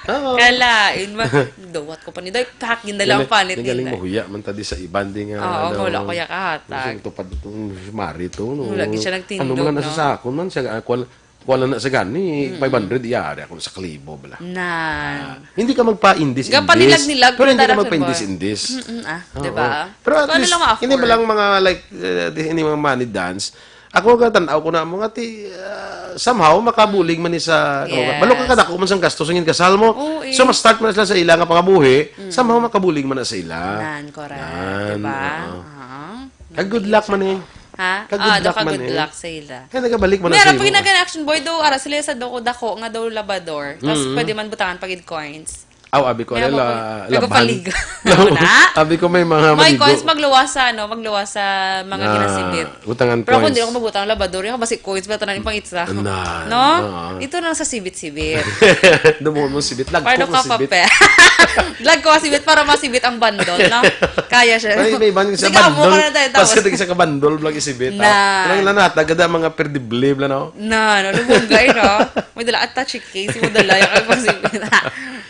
Oo. Kalain ba? Dawat ko pa ni, day, kahak, gindala ang Galing, panit, galing day. mahuya man ta di sa iban, di nga, Oo, ano, wala ko ya kahatag. Gusto ko pa dito, mari to, no? Wala gid siya nagtindog, Ano man lang no? nasa sakon man, siya, ah, kuwan, kuwan lang na sa gani, Mm-mm. five hundred, iyari ako sa kalibo, bala. Nan. Ah, hindi ka magpa-indis-indis. Gapanilag-nilag, Pero hindi ka pero magpa-indis-indis. Mm-mm, ah, Oo. di ba? Pero at So, ano least, lang ako hindi mo for? lang mga, like, eh, di, hindi mga money dance. Ako, gatan-aw ko na mo nga, ti, ah, somehow, makabulig man ni sa, Yes. balo ka kadako man sang gasto, sa kasal mo. Oo, eh. So, ma-start mo na sila sa ila nga pangabuhi, Mm. somehow, makabulig man na sa ila. Nan, correct. Nan, Di ba? oo. Ah. Kag good luck man eh. Ha? Kag Ah, good daw luck ka man good eh. luck sa ila. Kaya nagabalik man na Meron sa pa imo. ginagan action boy daw, ara sila sa dako-dako nga daw labador. Tapos Mm. pwede man butangan pa gid coins. Aw, abi ko, Kaya ala, mo la-, ko, laban. nagapaligo. Laban. Na? Abi ko may mga May maligo. coins, magluwas sa, ano, magluwas sa mga Ah, ginasibit. butangan Pero ako, coins. hindi ako magbutang labador. Yung basi coins, ba, tanan yung pangitsa. Na, No? oo. Ito na lang sa sibit-sibit. Dumuon mo sibit. Lagko Paano mo ka pa, sibit. pe? Lagko ka sibit para masibit ang bandol, no? Kaya siya. May, may iban sa Sige, amo bandol. ka na tayo, tapos. Basta isa ka bandol, vlog isibit. Na. Ah, lang lang nata, gada mga perdible, bla, no? Na, no? Lumungga, eh, no? May dala attache case, mo dala yung pang-sibit.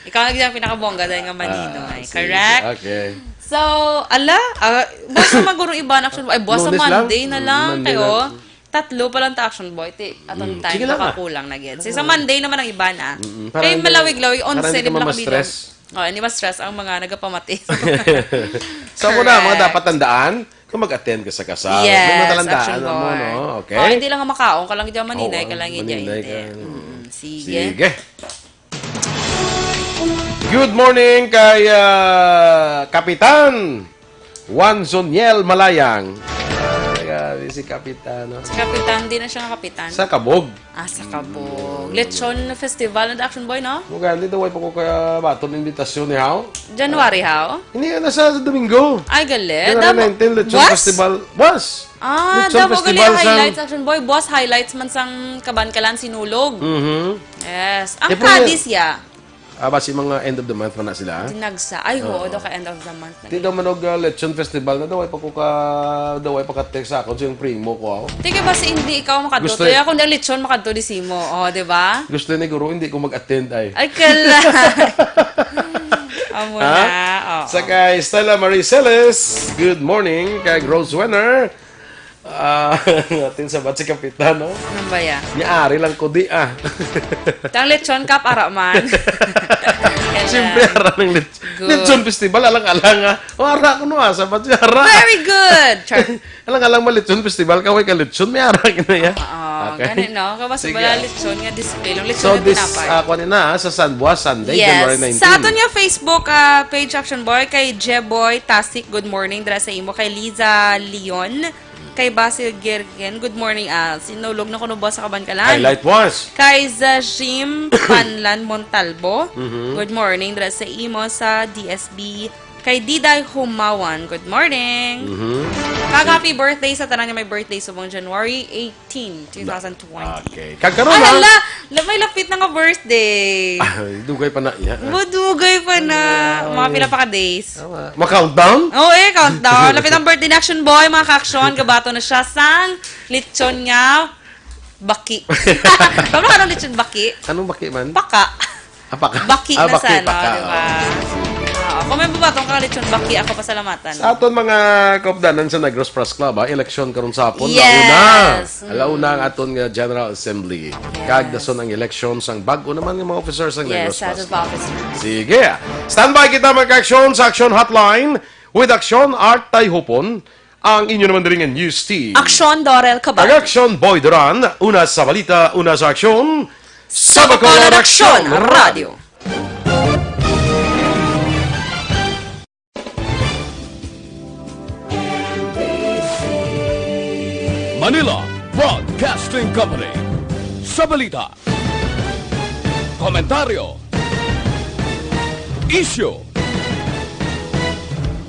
Ikaw ang pinakabongga dahil nga manino, Ah, eh. sige. Correct? Okay. So, ala, ah, buwas na magurong iba na action. Ay, buwas sa Lunes lang? Monday na Mm, lang Monday kayo. lang. Tatlo pa lang ta, Action Boy. Ti, atong Mm, time, sige lang, ah. Makakulang na gid. Si sa Monday naman ang iba na. Mm-mm. Para Kay hindi, malawig-lawig, para onse hindi ka lang kami ma-stress. Oh, hindi ma-stress ang mga nagapamati. Sa muna, mga Correct. Dapat tandaan, kung mag-attend ka sa kasal. Yes, May mga talandaan Action mo, Boy. No? Okay? Oh, hindi lang makaon ka lang dyan, maninay Oo, ka lang yun dyan, maninay hindi. Ka. Mm, sige. Sige. Good morning kay, ah, Kapitan Juan Zoniel Malayang. Ay, grabe si Kapitan, no? Si Kapitan, di na siya nga Kapitan. Sa Kabog. Ah, sa Kabog. Lechon Festival na Action Boy, no? Mo gani daw, way pa ko kabaton invitasyon ni Hao. January, Hao? Hindi, nasa Domingo. Ay, gali. January Damo- nineteen, Lechon Buwas? Festival. Buwas! Ah, Lechon damo gali Festival sang highlights, Action Boy. Buwas highlights man sang Kabankalan Sinulog. Mhm. Yes. Ang Epro Cadiz, ya. Ah, basi mga end of the month man na sila? Dinagsa. Ay, oo, Oo. daw ka end of the month na Di gid. Daw man og, ah, Lechon Festival na daw, ay pa ko ka, daw ay pa ka-text sa akon, siyang primo ko, aw. Di kay basi hindi ikaw makadto, Gusto to, y- ya, kung di ang lechon makadto, di simo. Oh, di ba? Gusto ni guro, hindi ko mag-attend, ay. Ay, kala. Amo Ha? na, oo. Sa kay Stella Marie Celes, good morning. Kay Rose Wenner, ah, atin sa bat si Kapitan, no? Ano ba ya? Niari lang ko di, ah. Tang lechon cup, ara man. Kala. Siyempre, ara ng lech-, Good. Lechon Festival, alang-alang, ah. O, ara ko, no, ah, sa bat si ara. Very good! Char. Alang-alang ma Lechon Festival, kaway ka lechon, may ara ka na, ya. Oo, Okay. gani, no? Kay basi Sige. Wala lechon nga display lang. Lechon So, nga this, tinapay. Ah, kuwan na, ah, sa San Buas, Sunday, Yes. January nineteen. Sa aton nga Facebook, ah, page, Action Boy, kay Jeboy Tasik, good morning, dira sa imo. Kay Liza Leon, kay Basil Girgen, good morning, ah, sinulog na kuno ba sa Kabankalan? Highlight was. Kay Zashim Panlan Montalbo, Mhm. good morning, dira sa imo sa D S B. Kay Diday Humawan, good morning. Mhm. Kag happy birthday sa tanan nga may birthday subong January eighteen, two thousand twenty. Okay. Kag karon, Ay, ha? Hala, la-, may lapit na nga birthday. Ay, dugay pa na iya. Madugay pa na. Ay. Mga pila pa ka days. Tama. Ma-countdown? Oo, eh, countdown. Lapit ang birthday ni Action Boy, mga ka-action. Gabato na siya sang lechon nga baki. Ano ka ng lechon baki? Anong baki man? Paka. Ah, paka. Baki Ah, na baki, sa, no, paka. Di ba? Oo. Kung may bubatong ka lechon baki, ako pasalamatan. Sa aton mga kaupdanan sa Negros Press Club, ah, eleksyon karon sa hapon, Yes. launa. Mm. Launa ang aton nga General Assembly. Yes. Kag dason ang eleksyon sang bag-o naman nga mga officers sang Yes, Negros sa Press aton Club. Officers. Sige. Standby kita, mga ka-action, sa Action Hotline with Action Art Tayhupon. Ang inyo naman diri nga news team. Aksyon, Dorel Cabal. Ang Aksyon, Boy Duran. Una sa balita, una sa aksyon. Sa Bacolod, Aksyon, Radyo. Manila Broadcasting Company. Sa balita, komentaryo, isyu,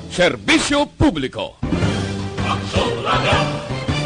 serbisyo publiko. Aksyon Radyo.